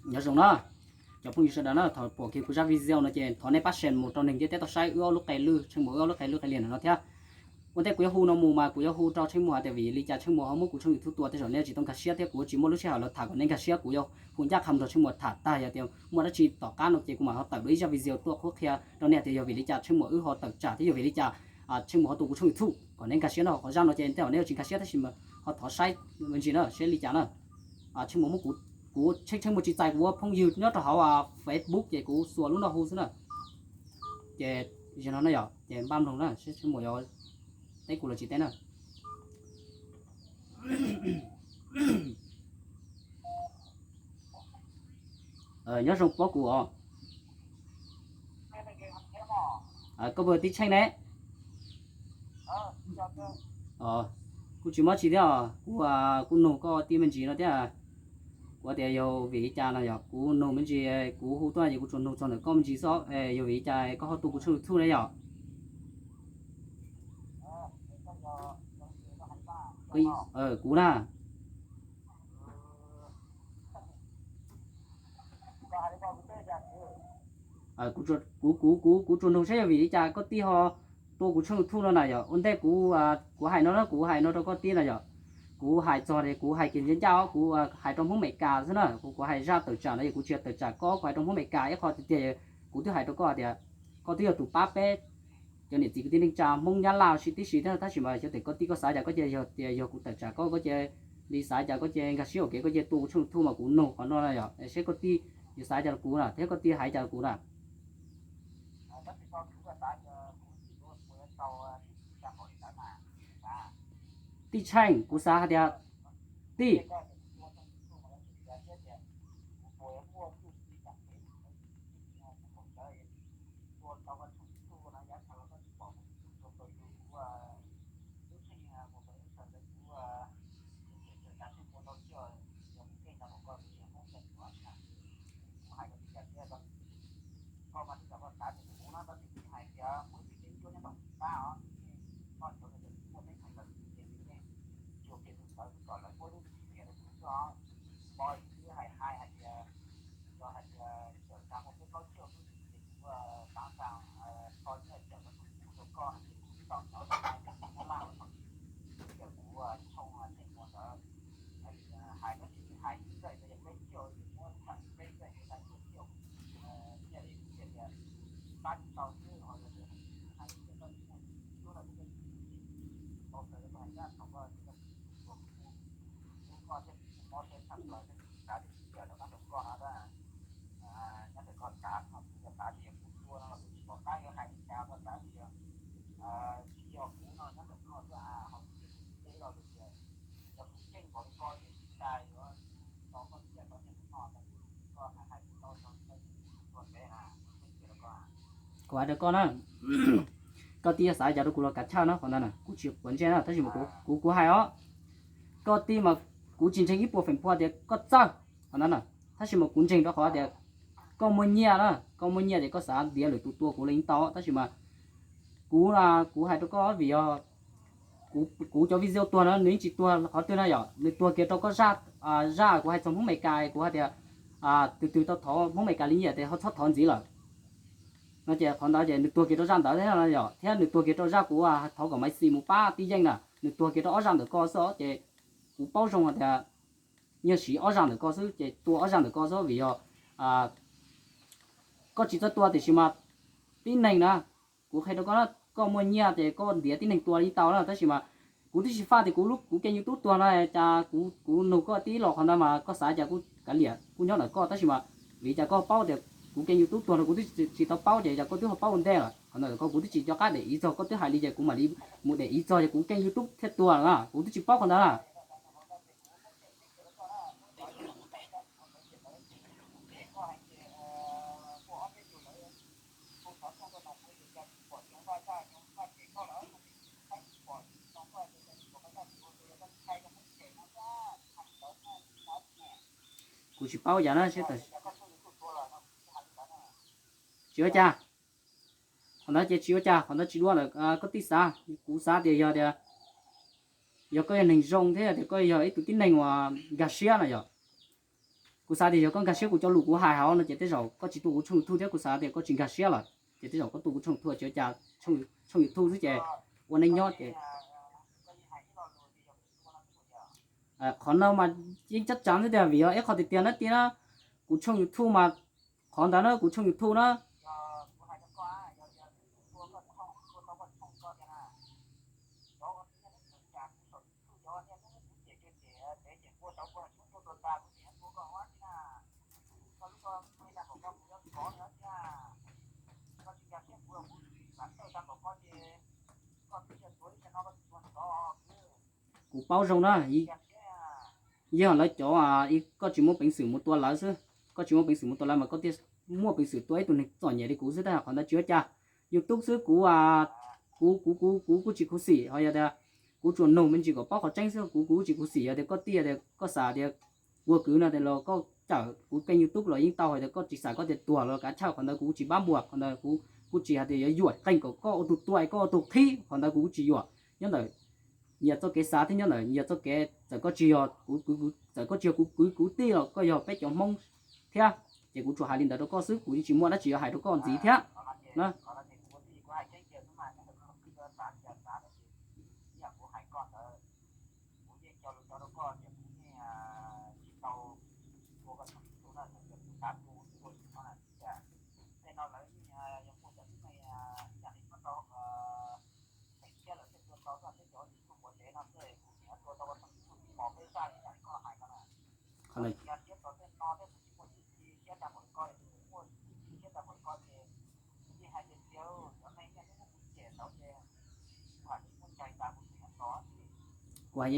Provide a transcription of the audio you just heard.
Nyob zoo na, cov phooj ywg sawv daws na, thaum pom kiag kuv zaj video no ces thov nej pab share mus rau neeg ntiaj teb tau saib wb ob lub qe lwj, Tsheej Muas wb ob lub qe lwj qe liam no thiab. Ua ntej kuv yuav hu no mus mas kuv yuav hu rau Tsheej Muas hais tias vim li cas Tsheej Muas ho muab kuv tshooj YouTube tua, tej zaum nej tsis tau nkag siab thiab kuv tsis muaj lub sij hawm los tham kom nej nkag siab. Kuv yuav hu ncaj qha mus rau Tsheej Muas tham tag, yog tias muaj dab tsi tom qab no ces kuv mam ho tawm dua ib zaj video tuaj qhuab qhia rau nej tias yog vim li cas Tsheej Muas wb ho tawm tsam thiab yog vim li cas Tsheej Muas ho tua kuv tshooj YouTube. Kom nej nkag siab no, qhov zaj no ces tej zaum nej tsis nkag siab tab sis mas ho thov saib me ntsis na, saib li cas na. Tsheej Muas muab kuv, kuv Tsheej, Tsheej Muas tsis txais kuv ua phooj ywg nyob rau hauv Facebook ces kuv xuas lub no hu xwb na. Ces yog no na yom, ces npaj mloog na seb Tsheej Muas yuav teb kuv los tsis teb na. Nyob zoo, paub kuv os? Koj puas yog tij Tsheej ne? Kuv tsis mob tsis thiab os, kuv kuj nug koj tij me ntsis no thiab. Kuv tias yog vim li cas no yog kuv nug me ntsis, kuv hu tuaj ces kuv tsuas nug txog ntawm koj me ntsis xwb, yog vim li cas koj ho tua kuv tshooj YouTube ne yom? Kuv na, kuv, kuv, kuv, kuv tsuas nug saib yog vim li cas koj tij ho tua kuv tshooj YouTube no na yom. Ua ntej kuv, kuv hais no na, kuv hais no rau koj tij na yom. Kuv hais txog tias kuv hais kiag ncaj ncaj os, kuv hais rau Hmoob Amelikas xwb na, kuv, kuv hais zaj tawm tsam no yog kuv tsis yog tawm tsam koj, kuv hais rau Hmoob Amelikas ib qho tiag tiag. Kuv twb hais rau koj tias koj twb yog tus pab peb cov niam txiv kwv tij neej tsa Hmoob Nyab Laj sib tib si thiab, tab sis mas xyov tias koj tij koj xav cas, koj cia yog tias yog kuv tawm tsam koj, koj cia li xav cas koj cia nkag siab ua ke, koj cia tua kuv tshooj YouTube mas kuv nug qhov no na yom, seb koj tij yuav xav cas rau kuv na thiab koj tij hais cas rau kuv na. Tij Tsheej, kuv xav hais tias, tij, kuv hais rau koj na, koj tij xav cas rau kuv los kav chaj no, qhov ntawd na kuv tsis quav ntsej na, tab sis mas kuv, kuv hais os, koj tij mas kuv tsis ntseeg ib puas feem pua tias koj txawj qhov ntawd na, tab sis mas kuv ntseeg rau qhov tias koj muaj nyiaj na, koj muaj nyiaj tias koj xav ntiav lwm tus tua kuv los yeej tau, tab sis mas kuv, kuv hais rau koj vim yog kuv cov video tuag no nws yeej tsis tuag qhov twg na yom, nws tuag kiag rau koj zaj, zaj kuv hais txog Hmoob Amelikas, kuv hais tias twg twg tau thov Hmoob Amelikas li nyiaj tias ho txhob thov ntxiv lawm no, ces qhov ntawd ces nws tuag kiag rau zaj ntawd thiab no yom, thiab nws tuag kiag rau zaj kuv thov kom Maiv Xis mus pab tib yeej na, nws tuag kiag rau ob zaj ntawm ko xwb os, ces kuv paub zoo hais tias nyuag siv ob zaj ntawm ko xwb ces tua ob zaj ntawm ko xwb vim yog koj tsis txawj tua tiam sis mas tib neeg na, kuv qhia rau koj na, koj muaj nyiaj ces koj ntiav tib neeg tua li tau na, tab sis mas kuv twb tsis faj tias kuv lub, kuv kênh YouTube tuag no cas kuv, kuv nug koj tib los qhov ntawd mas koj xav cas kuj kav liam kuj nyob ntawm koj, tab sis mas vim cas koj paub tias kuv kênh YouTube tuag no kuv twb tsis tau paub ces cas koj twb ho paub ua ntej lawm, qhov ntawd ko kuv twb tsis nco qab để ý txog, koj twb hais li ces kuv mam li mus để ý txog ces kuv kênh YouTube thiaj tuag na, kuv twb tsis paub qhov ntawd na. Kuv tsis paub yam na, tsis ua cas. Qhov ntawd ces tsis ua cas, qhov ntawd tsis dua lawm koj tij xav, kuv xav tias yog tias, yog koj yog neeg zoo thiab tias koj yog ib tug tib neeg uas nkag siab na yom, Kuv xav tias yog koj nkag siab kuv cov lus kuv hais hauv no ces tej zaum koj tsis tuaj kuv tshooj YouTube thiab, kuv xav tias koj tsis nkag siab lawm ces tej zaum koj tuaj kuv tshooj YouTube ces ua cas, tshooj YouTube xwb ces ua neej nyob ces qhov no mas yeej cab tsav xwb tiag vim yog ib qho tiag tiag na tiag na, kuv tshooj YouTube mas, qhov ntawd na kuv tshooj YouTube na. Kuv paub zoo na, yeej yog lawv cov, koj tsis muaj peev xwm mus tua lawv xwb, koj tsis muaj peev xwm mus tua lawv mas koj thiaj muaj peev xwm tua ib tug neeg txom nyem li kuv xwb, tab sis qhov ntawd tsis ua cas. YouTube xwb kuv, kuv kuv kuv kuv kuj tsis khuv xim, ho yog tias kuv tsuas nug me ntsis kom paub qhov tseeb xwb, kuv kuv kuj tsis khuv xim. Yog tias koj tij tias koj xav tias ua kwv no tias los koj cawm kuv kênh YouTube los yeej tau, hais tias koj tsis xav koj tias tuag los kav chawj, qhov ntawd kuv kuj tsis pab npuas, qhov ntawd kuv kuj tsis hais tias yuav yuam qeej kom koj ua tus tua es koj ua tus qhib, qhov ntawd kuv kuj tsis yuam. Nyob ntawm nyias txoj kev xav thiab nyob ntawm nyias txoj kev, txawm koj tsis yog kuv, txawm koj tsis yog kuv kwv kuv tij los koj yog peb cov Hmoob thiab, ces kuv tsuas hais li ntawd rau koj xwb, kuv yeej tsis muaj dab tsi yuav hais rau koj ntxiv thiab na. Qhov no kuv hais